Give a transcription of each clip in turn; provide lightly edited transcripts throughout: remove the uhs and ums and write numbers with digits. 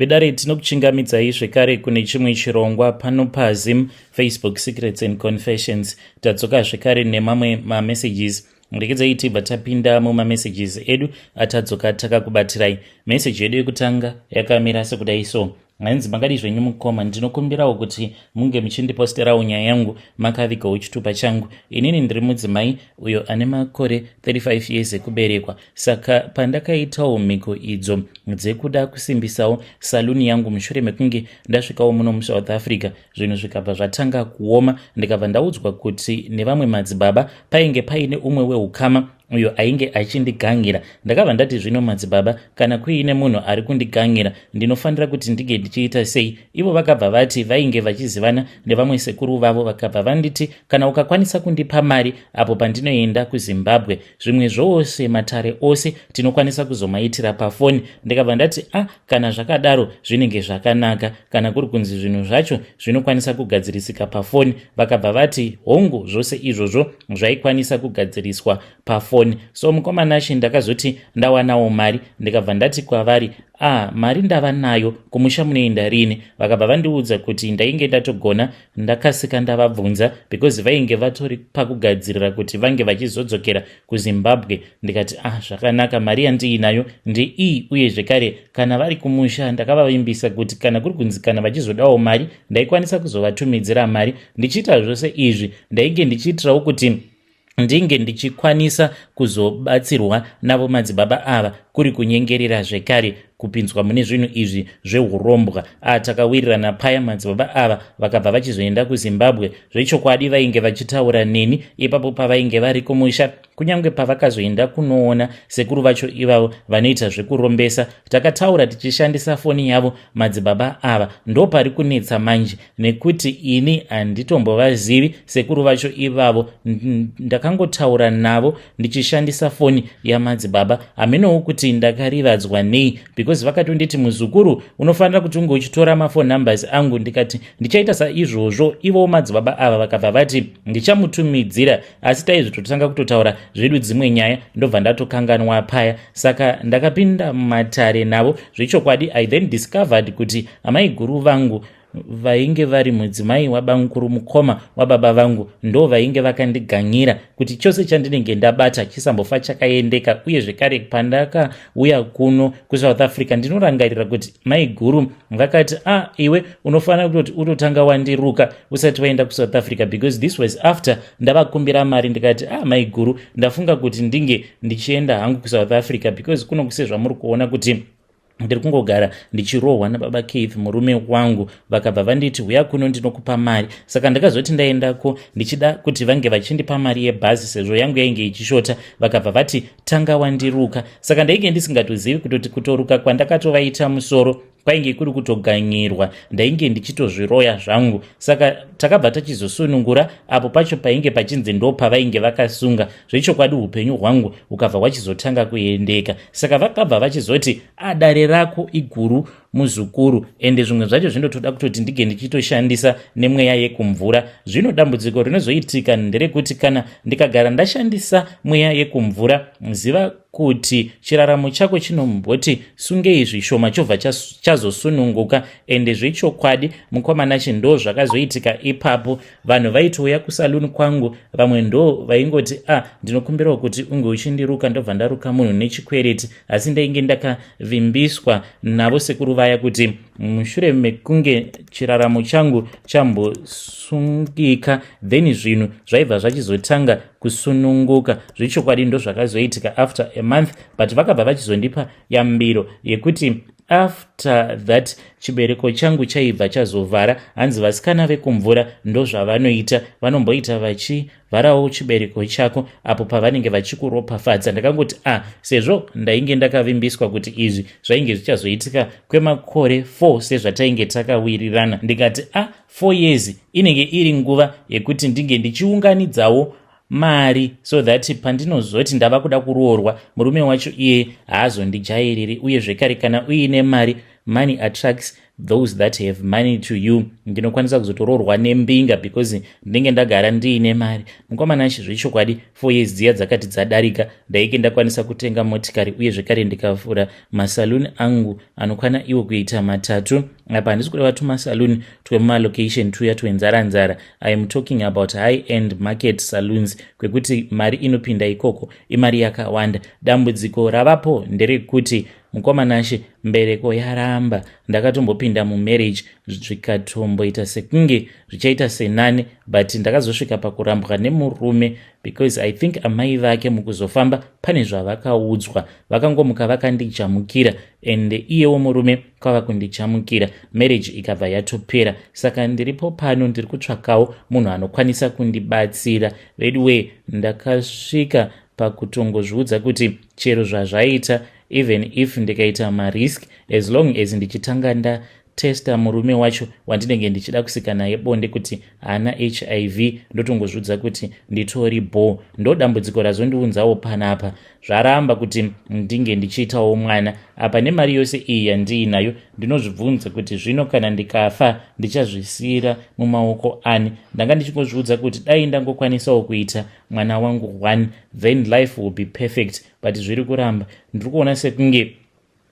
Vedare, tinokuchingamidzai zvekare kune chimwe chirongwa pano paZim Facebook Secrets and Confessions. Tadzoka zvekare nemamwe mamessages. Rekedzai tibva tapinda mumamessages edu atadzoka takakubatirai. Meseji yedu yekutanga yakamira sekudai so. Hanzi, "Makadi zvenyu mukoma? Ndinokumbirawo kuti munge muchindiposterawo nyaya yangu makavigawo chitupa changu. Inini ndiri mudzimai uyo ane makore 35 years ekuberekwa. Saka pandakaitawo mhiko idzo dzekuda kusimbisawo saluni yangu mushure mekunge ndasvikawo muno muSouth Africa, zvinhu zvikabva zvatanga kuoma. Ndikabva ndaudzwa kuti nevamwe madzibaba painge paine umwe weukama uyo ainge achindigangira. Ndakabva ndati, zvino madzibaba, kana kuine munhu ari kundigangira, ndinofanira kuti ndinge ndichiita sei? Ivo vakabva vati vainge vachizivana nevamwe sekuru vavo. Vakabva vanditi kana ukakwanisa kundipa mari apo pandinoenda kuZimbabwe, zvimwe zvose, matare ose tinokwanisa kuzomaitira pafoni. Ndikabva ndati, a ah, kana zvakadaro zvinenge zvakanaka, kana kuri kunzi zvinhu zvacho zvinokwanisa kugadzirisika pafoni. Vakabva vati hongu, zvose izvozvo zvaikwanisa kugadziriswa pafoni. So mukoma Nashe, ndakazoti ndawanawo mari, ndikabva ndati kwavari, a ah, mari ndava nayo, kumusha munoenda rini? Vakabva vandiudza kuti ndainge ndatogona ndakasika ndavabvunza, because vainge vatori pakugadzirira kuti vange vachizodzokera kuZimbabwe. Ndikati, ah, zvakanaka, mari yandiinayo ndeiyi. Uye zvekare kana vari kumusha, ndakavavimbisa kuti kana kuri kunzi kana vachizodawo mari, ndaikwanisa kuzovatumidzira mari. Ndichiita zvose izvi, ndainge ndichiitirawo kuti ndinge ndichikwanisa kuzobatsirwa navo madzibaba ava, kuri kunyengerera zvekare kupinzwa mune zvinhu izvi zveurombwa. Takawirirana paya. Madzibaba ava vakabva vachizoenda kuZimbabwe. Zvechokwadi vainge vachitaura neni ipapo pavainge vari kumusha, kunyange pavakazoenda kunoona sekuru vacho ivavo vanoita zvekurombesa. Takataura tichishandisa foni yavo madzibaba ava. Ndo pari kunetsa manje, nekuti ini handitombovazivi sekuru vacho ivavo. Ndakangotaura navo ndichishandisa foni yamadzibaba. Hamenowo kuti ndakarivadzwa nei, because vakatonditi, muzukuru, unofanira kuti unge uchitora mafone numbers angu. Ndikati ndichaita saizvozvo. Ivowo madzibaba ava vakabva vati ndichamutumidzira, asi taizvototanga kutotaura zvedu dzimwe nyaya, ndobva ndatokanganwa paya. Saka ndakapinda mumatare navo zvechokwadi. I then discovered kuti amai guru vangu, vainge vari mudzimai wabamukuru mukoma wababa vangu, ndo vainge vakandiganyira kuti chose chandinenge ndabata chisambofa chakaendeka. Uye zvekare pandakauya kuno kuSouth Africa, ndinorangarira kuti mai guru vakati, a ah, iwe unofanira kutoti utotanga wandiruka usati waenda kuSouth Africa, because this was after ndavakumbira mari. Ndikati, a ah, mai guru, ndafunga kuti ndinge ndichienda hangu kuSouth Africa, because kuno kusezvamuri kuona kuti ndiri kungogara ndichirohwa nababa Keith, murume wangu. Vakabva vanditi, huya kuno, ndinokupa mari. Saka ndakazoti ndaendako ndichida kuti vange vachindipa mari yebhazi, sezvo yangu yainge ichishota. Vakabva vati, tanga wandiruka. Saka ndainge ndisingatozivi kutoti kutoruka kwandakatovaita musoro kwainge kuri kutoganyirwa. Ndainge ndichitozviroya zvangu. Saka takabva tachizosunungura apo pacho painge pachinzi ndo pavainge vakasunga. Zvechokwadi upenyu hwangu hukabva hwachizotanga kuendeka. Saka vakabva vachizoti, adare rako iguru, muzukuru, ende zvimwe zvacho zvinotoda kutoti ndinge ndichitoshandisa nemweya yekumvura. Zvino dambudziko rinozoitika nderekuti kana ndikagara ndashandisa mweya yekumvura, ziva kuti chiraramo chako chinomboti sungei zvishoma, chobva chazosununguka. Ende zvechokwadi, mukoma Nashe, ndo zvakazoitika ipapo. Vanhu vaitouya kusaluni kwangu, vamwe ndo vaingoti, a ah, ndinokumbirawo kuti unge uchindiruka. Ndobva ndaruka munhu nechikwereti, asi ndainge ndakavimbiswa navo sekuru vaya kuti mushure mekunge chiraramo changu chambosungika, then zvinhu zvaibva zvachizotanga kusununguka. Zvechokwadi ndo zvakazoitika after a month, but vakabva vachizondipa yambiro yekuti after that chibereko changu chaibva chazovhara. Hanzi vasikana vekumvura ndo zvavanoita, vanomboita vachivharawo chibereko chako apo pavanenge vachikuropafadza. Ndakangoti, a ah, sezvo ndainge ndakavimbiswa kuti izvi zvainge zvichazoitika kwemakore 4 sezvatainge takawirirana, ndikati, a ah, 4 years inenge iri nguva yekuti ndinge ndichiunganidzawo mari, so that pandinozoti ndava kuda kuroorwa, murume wacho iye haazondijairiri. Uye zvekare kana uine mari, money attracts Those that have money to you, ndinokwanisa kuzotoroorwa nembinga because ndinenge ndagara ndiine mari. Mukomana achi, zvechokwadi, 4 years dziya dzakati dzadarika, ndainge ndakwanisa kutenga motikari uye zvekare ndikavhura masaluni angu anokwana iwo kuita matatu. Apa handisi kureva tumasaluni twemumalocation tuya twenzara-nzara. I am talking about high end market saloons, kwekuti mari inopinda ikoko imari yakawanda. Dambudziko ravapo nderekuti, mukomanashe, mbereko yaramba. Ndakatombopinda mumarriage, zvikatomboita sekunge zvichaita senani, but ndakazosvika pakurambwa nemurume because I think amai vake mukuzofamba pane zvavakaudzwa, vakangomuka vakandijamukira, and iyewo murume kwava kundijamukira, marriage ikabva yatopera. Saka ndiripo pano, ndiri kutsvakawo munhu anokwanisa kundibatsira. Veduwe, ndakasvika pakutongozviudza kuti chero zvazvaita, even if ndikaita marisk, as long as ndichitanga ndatesta murume wacho wandinenge ndichida kusika naye bonde kuti haana HIV, ndotongozviudza kuti nditori bo. Ndo dambudziko razondiunzawo panapa. Zvaramba kuti ndinge ndichiitawo mwana apa nemari yose iyi yandiinayo. Ndinozvibvunza kuti zvino kana ndikafa, ndichazvisiyira mumaoko ani? Ndanga ndichingozviudza kuti dai ndangokwanisawo kuita mwana wangu one, then life will be perfect, but zviri kuramba. Ndiri kuona sekunge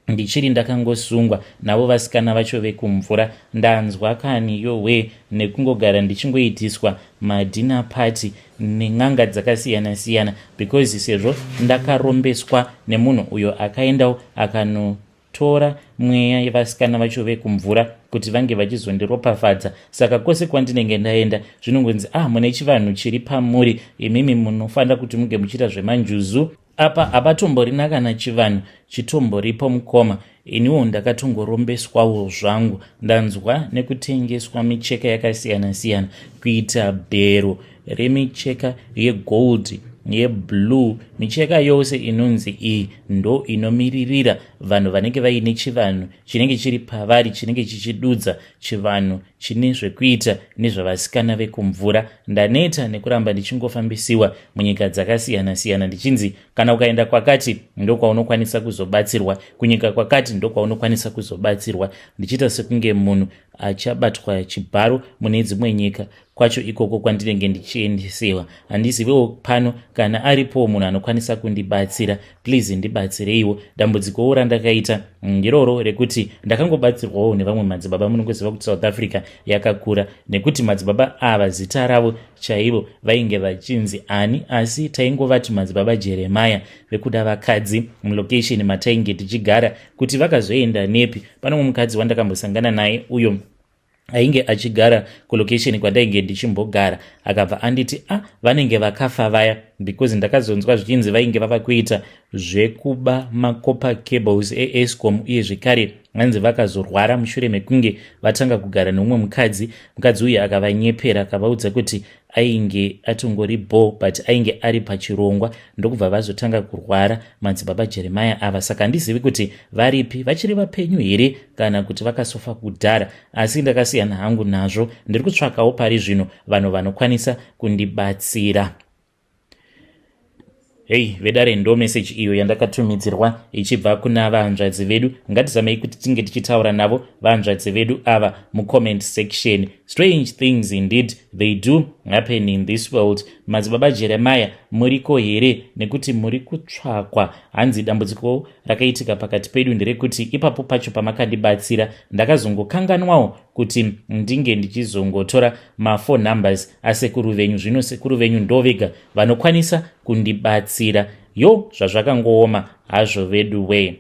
ndichiri ndakangosungwa navo vasikana vacho vekumvura. Ndanzwa kani, yowe, nekungogara ndichingoitiswa madinner party nen'anga dzakasiyana-siyana, because sezvo ndakarombeswa nemunhu uyo akaendawo akanotora mweya yevasikana vacho vekumvura kuti vange vachizondiropafadza. Saka kwose kwandinenge ndaenda zvinongonzi, "Ah, mune chivanhu chiri pamuri imimi, munofanira kuti munge muchiita zvemanjuzu." Apa hapatomborina kana chivanhu chitomboripo, mukoma. Iniwo ndakatongorombeswawo zvangu. Ndanzwa nekutengeswa micheka yakasiyana-siyana, kuita bhero remicheka yegold, yeblue, micheka yose inonzi iyi ndo inomiririra vanhu vanenge vaine chivanhu chinenge chiri pavari, chinenge chichidudza chivanhu chine zvekuita nezvavasikana vekumvura. Ndaneta nekuramba ndichingofambisiwa munyika dzakasiyana-siyana ndichinzi kana ukaenda kwakati ndokwaunokwanisa kuzobatsirwa, kunyika kwakati ndokwaunokwanisa kuzobatsirwa, ndichiita sekunge munhu achabatwa chibharo mune dzimwe nyika kwacho ikoko kwandinenge ndichiendesewa. Handizivewo pano kana aripowo munhu anokwanisa kundibatsira. Please ndibatsireiwo. Dambudzikowo randakaita ndiroro rekuti ndakangobatsirwawo nevamwe madzibaba. Munongoziva kuti South Africa yakakura, nekuti madzibaba ava zita ravo chaivo vainge vachinzi ani, asi taingovati Madzibaba Jeremaya vekuda vakadzi mulocation matainge tichigara. Kuti vakazoenda nepi, pane mumwe mukadzi wandakambosangana naye uyo ainge achigara kulocation kwandainge ndichimbogara, akabva anditi, "A ah, vanenge vakafa vaya," because ndakazonzwa zvichinzi vainge vava kuita zvekuba macopper cables eEskom, uye zvekare vanzi vakazorwara mushure mekunge vatanga kugara nemumwe mukadzi. Mukadzi uyu akavanyepera, akavaudza kuti ainge atongori bo, but ainge ari pachirongwa, ndokubva vazotanga kurwara Madzibaba Jeremaya ava. Saka handizivi kuti varipi, vachiri vapenyu here kana kuti vakasofa kudhara, asi ndakasiyana hangu nazvo. Ndiri kutsvakawo pari zvino vanhu vanokwanisa kundibatsira. Hei vedare, ndo meseji iyo yandakatumidzirwa ichibva kuna vahanzvadzi vedu. Ngatizamei kuti tinge tichitaura navo vahanzvadzi vedu ava mucomment section. Strange things indeed, they do happen in this world. Madzibaba Jeremaya, muriko here? Nekuti muri kutsvakwa. Hanzi dambudziko rakaitika pakati pedu nderekuti ipapo pacho pamakandibatsira, ndakazongokanganwawo kuti ndinge ndichizongotora maphone numbers asekuru venyu. Zvino sekuru venyu ndo vega vanokwanisa kundibatsira. Yo, zvazvakangooma hazvo vedu wee.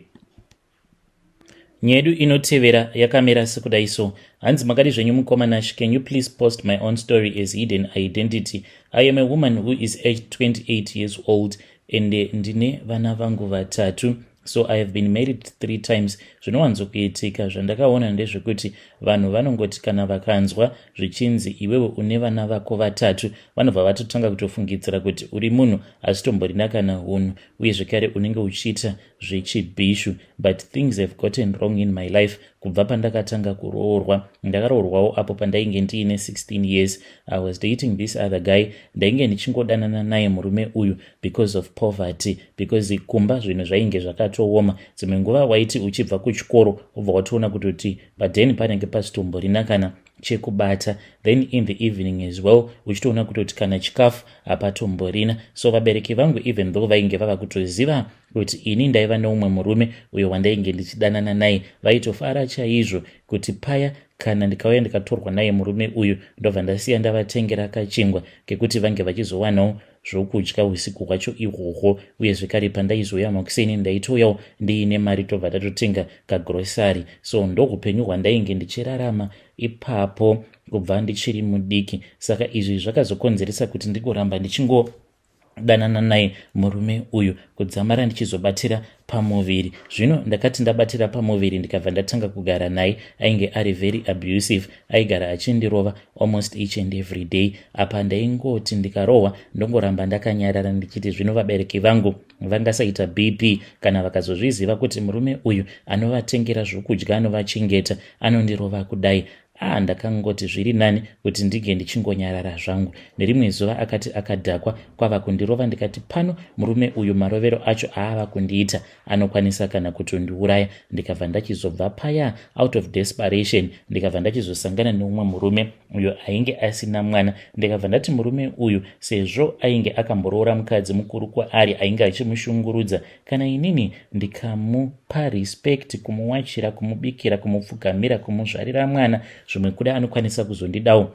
Nyedu inotevera yakamira sekudai so. Hanzi, "Makadi zvenyu mukomanash? Can you please post my own story as hidden identity? I am a woman who is aged 28 years old and ndine vana vangu vatatu. So I have been married three times. Zvinowanzokuitika zvandakaona ndezvekuti vanhu vanongoti kana vakanzwa zvichinzi iwewe une vana vako vatatu, vanobva vatotanga kutofungidzira kuti uri munhu asitomborina kana unhu, uye zvekare unenge uchiita Zvechibhishu, but things have gotten wrong in my life kubva pandakatanga kuroorwa. Ndakaroorwawo apo pandainge ndiine 16 years. I was dating this other guy. Ndainge ndichingodanana naye murume uyu because of poverty, because kumba zvinhu zvainge zvakatooma. Dzimwe nguva waiti uchibva kuchikoro, ubva watoona kutoti padheni panenge pasitomborina kana chekubata. Then in the evening as well, uchitoona kutoti kana chikafu hapatomborina. So vabereki vangu, even though vainge vava kutoziva kuti ini ndaiva neumwe murume uyo wandainge ndichidanana naye, vaitofara chaizvo kuti paya kana ndikauya ndikatorwa naye murume uyu, ndobva ndasiya ndavatengera kachingwa kekuti vange vachizowanawo zvokudya usiku hwacho ihwohwo. Uye zvekare pandaizoya makuseni, ndaitouyawo ndiine mari, tobva tatotenga kagrosari. So ndohupenyu hwandainge ndichirarama ipapo kubva ndichiri mudiki. Saka izvi zvakazokonzeresa kuti ndigoramba ndichingodanana naye murume uyu kudzamara ndichizobatira pamuviri. Zvino ndakati ndabatira pamuviri, ndikabva ndatanga kugara naye. Ainge ari very abusive. Aigara achindirova almost each and every day. Apa ndaingoti ndikarohwa, ndongoramba ndakanyarara, ndichiti zvino vabereki vangu vangasaita BP kana vakazozviziva kuti murume uyu anovatengera zvokudya, anovachengeta, anondirova kudai. Ah, ndakangoti zviri nani kuti ndinge ndichingonyarara zvangu. Nerimwe zuva akati akadhakwa, kwava kundirova. Ndikati pano murume uyu marovero acho aava kundiita, anokwanisa kana kutondiuraya. Ndikabva ndachizobva paya out of desperation. Ndikabva ndachizosangana neumwe murume uyo ainge asina mwana. Ndikabva ndati murume uyu, sezvo ainge akamboroora mukadzi mukuru kwaari ainge achimushungurudza, kana inini ndikamupa respect, kumuwachira, kumubikira, kumupfugamira, kumuzvarira mwana, zvimwe kuda anokwanisa kuzondidawo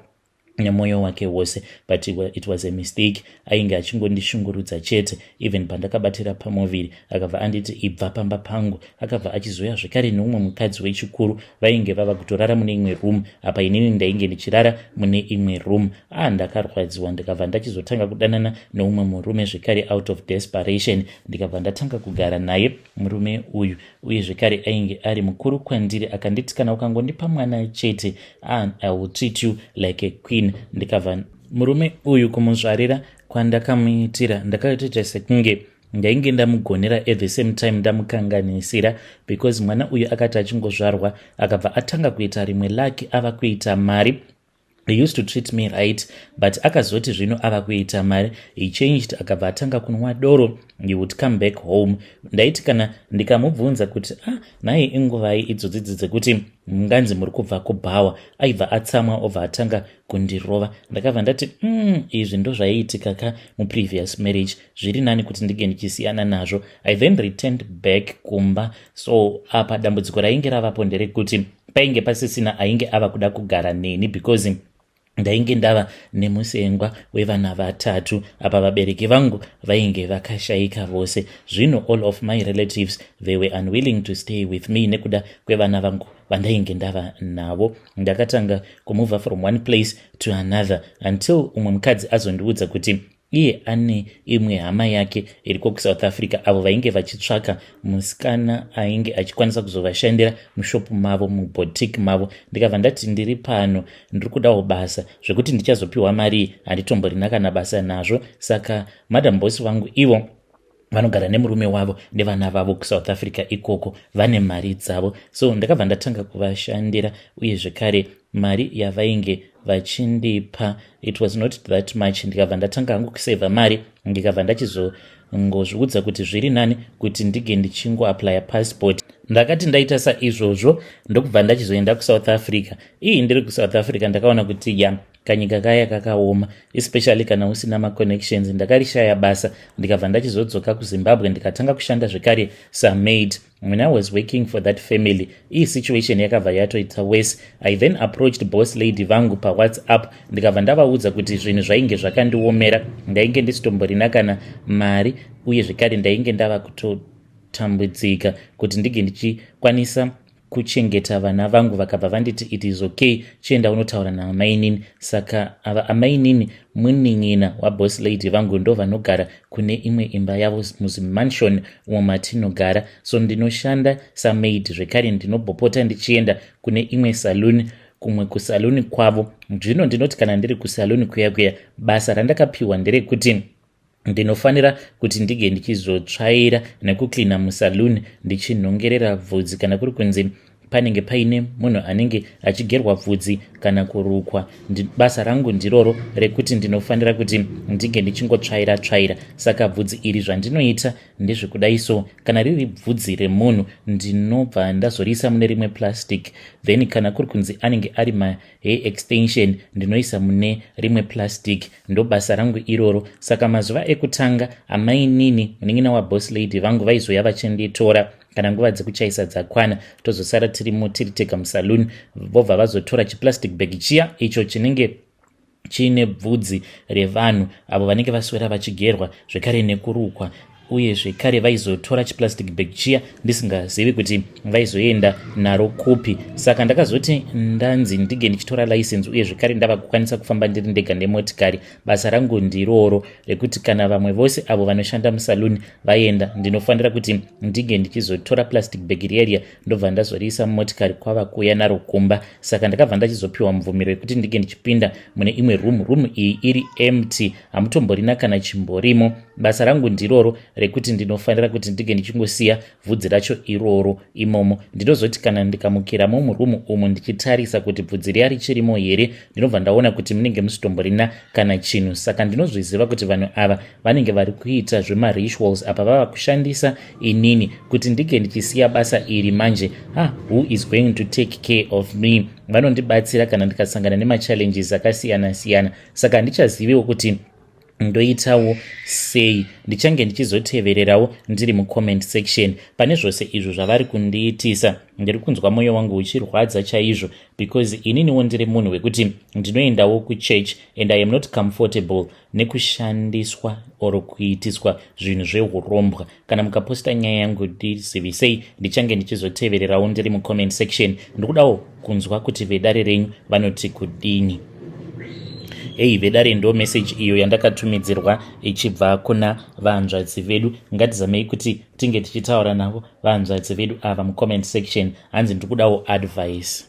nemwoyo wake wose. But it was a mistake. Ainge achingondishungurudza chete. Even pandakabatira pamuviri, akabva anditi, "Ibva pamba pangu." Akabva achizoya zvekare neumwe mukadzi wechikuru. Vainge vava kutorara mune imwe room, apa inini ndainge ndichirara mune imwe room. A ah, ndakarwadziwa. Ndikabva ndachizotanga kudanana neumwe murume zvekare out of desperation. Ndikabva ndatanga kugara naye murume uyu. Uye zvekare ainge ari mukuru kwandiri. Akanditi, "Kana ukangondipa mwana chete, ah, I will treat you like a queen." Ndikabva murume uyu kumuzvarira kwandakamuitira, ndakatoita sekunge ndainge ndamugonera, at the same time ndamukanganisira, because mwana uyu akati achingozvarwa, akabva atanga kuita rimwe lake, ava kuita mari. He used to treat me right, but akazoti zvino ava kuita mari, he changed. Akabva atanga kunwa doro. He would come back home. Ndaiti kana ndikamubvunza kuti, "Ah, nhai, inguvai idzodzidzi dzekuti munganzi muri kubva kubhawa?" aibva atsamwa, obva atanga kundirova. Ndakabva ndati, izvi ndo zvaiitika ka muprevious marriage. Zviri nani kuti ndinge ndichisiyana nazvo." I then returned back kumba. So apa dambudziko rainge ravapo nderekuti painge pasisina ainge ava kuda kugara neni, because ndainge ndava nemusengwa wevana vatatu. Apa vabereki vangu vainge vakashayika vose. Zvino all of my relatives, they were unwilling to stay with me nekuda kwevana vangu vandainge ndava navo. Ndakatanga kumova from one place to another until umwe mukadzi azondiudza kuti iye ane imwe hama yake iriko kuSouth Africa, avo vainge vachitsvaka musikana ainge achikwanisa kuzovashandira mushopu mavo, muboutique mavo. Ndikabva ndati, "Ndiri pano, ndiri kudawo basa. Zvekuti ndichazopiwa mari, handitomborina kana basa nazvo." Saka madam boss vangu ivo vanogara nemurume wavo nevana vavo kuSouth Africa ikoko, vane mari dzavo. So ndakabva ndatanga kuvashandira. Uye zvekare mari yavainge vachindipa, it was not that much. Ndikabva ndatanga hangu kusevha mari. Ndikabva ndachizongozviudza kuti zviri nani kuti ndinge ndichingoapplya passport. Ndakati ndaita saizvozvo, ndokubva ndachizoenda kuSouth Africa. Ii, ndiri kuSouth Africa, ndakaona kuti ya, kanyika kaya kakaoma, especially kana usina maconnections. Ndakarishaya basa. Ndikabva ndachizodzoka kuZimbabwe, ndikatanga kushanda zvekare samaid. When I was working for that family, iyi situation yakabva yatoita worse. I then approached boss lady vangu paWhatsApp. Ndikabva ndavaudza kuti zvinhu zvainge zvakandiomera, ndainge ndisitomborina kana mari, uye zvekare ndainge ndava kutotambudzika kuti ndinge ndichikwanisa kuchengeta vana vangu. Vakabva vanditi, "It is okay, chienda unotaura naamainini." Saka ava amainini munin'ina waboss lady vangu, ndo vanogara kune imwe imba yavo muzimansion umo matinogara. So ndinoshanda samaid zvekare, ndinobhopota ndichienda kune imwe saloon, kumwe kusaluni kwavo. Zvino ndinoti kana ndiri kusaluni kuya kuya, basa randakapiwa nderekuti Ndinofanira kuti ndige ndichizotsvaira nekucleana musaloon, ndichinhongerera bvudzi kana kuri kunzi panenge paine munhu anenge achigerwa bvudzi kana kurukwa. Basa rangu ndiroro rekuti ndinofanira kuti ndinge ndichingotsvaira tsvaira. Saka bvudzi iri, zvandinoita ndezvekudai so: kana riri bvudzi remunhu, ndinobva ndazoriisa mune rimwe plastic. Then kana kuri kunzi anenge ari mahair extension, ndinoisa mune rimwe plastic. Ndo basa rangu iroro. Saka mazuva ekutanga, amainini, munin'ina waboss lady vangu, vaizoya vachinditora kana nguva dzekuchaisa dzakwana. Tozosara tirimo tiri tega musaloon. Vobva vazotora chiplastic bag chiya icho chinenge chiine bvudzi revanhu avo vanenge vaswera vachigerwa zvekare nekurukwa. Uye zvekare vaizotora chiplastic bag chiya ndisingazivi kuti vaizoenda naro kupi. Saka ndakazoti ndanzi ndige ndichitora license, uye zvekare ndava kukwanisa kufamba ndiri ndega nemotikari, basa rangu ndiroro rekuti kana vamwe vose avo vanoshanda musaloon vaenda, ndinofanira kuti ndinge ndichizotora plastic bag riya riya, ndobva ndazoriisa mumotikari, kwava kuuya naro kumba. Saka ndakabva ndachizopiwa mubvumiro yekuti ndinge ndichipinda mune imwe room. Room iyi iri empty, hamutomborina kana chimborimo. Basa rangu ndiroro rekuti ndinofanira kuti ndinge ndichingosiya bvudzi racho iroro imomo. Ndinozoti kana ndikamukiramo muroom umu ndichitarisa kuti bvudzi riya richirimo here, ndinobva ndaona kuti munenge musitomborina kana chinhu. Saka ndinozviziva kuti vanhu ava vanenge vari kuita zvemarituals apa vava kushandisa inini kuti ndinge ndichisiya basa iri. Manje, ah, who is going to take care of me? Vanondibatsira kana ndikasangana nemachallenges akasiyana siyana. Saka handichaziviwo kuti ndoitawo sei. Ndichange ndichizotevererawo ndiri mucomment section pane zvose izvo zvavari kundiitisa. Ndiri kunzwa mwoyo wangu uchirwadza chaizvo, because ininiwo ndiri munhu wekuti ndinoendawo kuchurch and I am not comfortable nekushandiswa or kuitiswa zvinhu zveurombwa. Kana mukaposta nyaya yangu, ndizivisei. Ndichange ndichizotevererawo ndiri mucomment section. Ndikudawo kunzwa kuti vedare renyu vanoti kudini. Ei vedare, ndo message iyo yandakatumidzirwa ichibva kuna vanzvadzi vedu. Ngatizamei kuti tinge tichitaura navo vanzvadzi vedu ava mucomment section. Hanzi ndikudawo advice.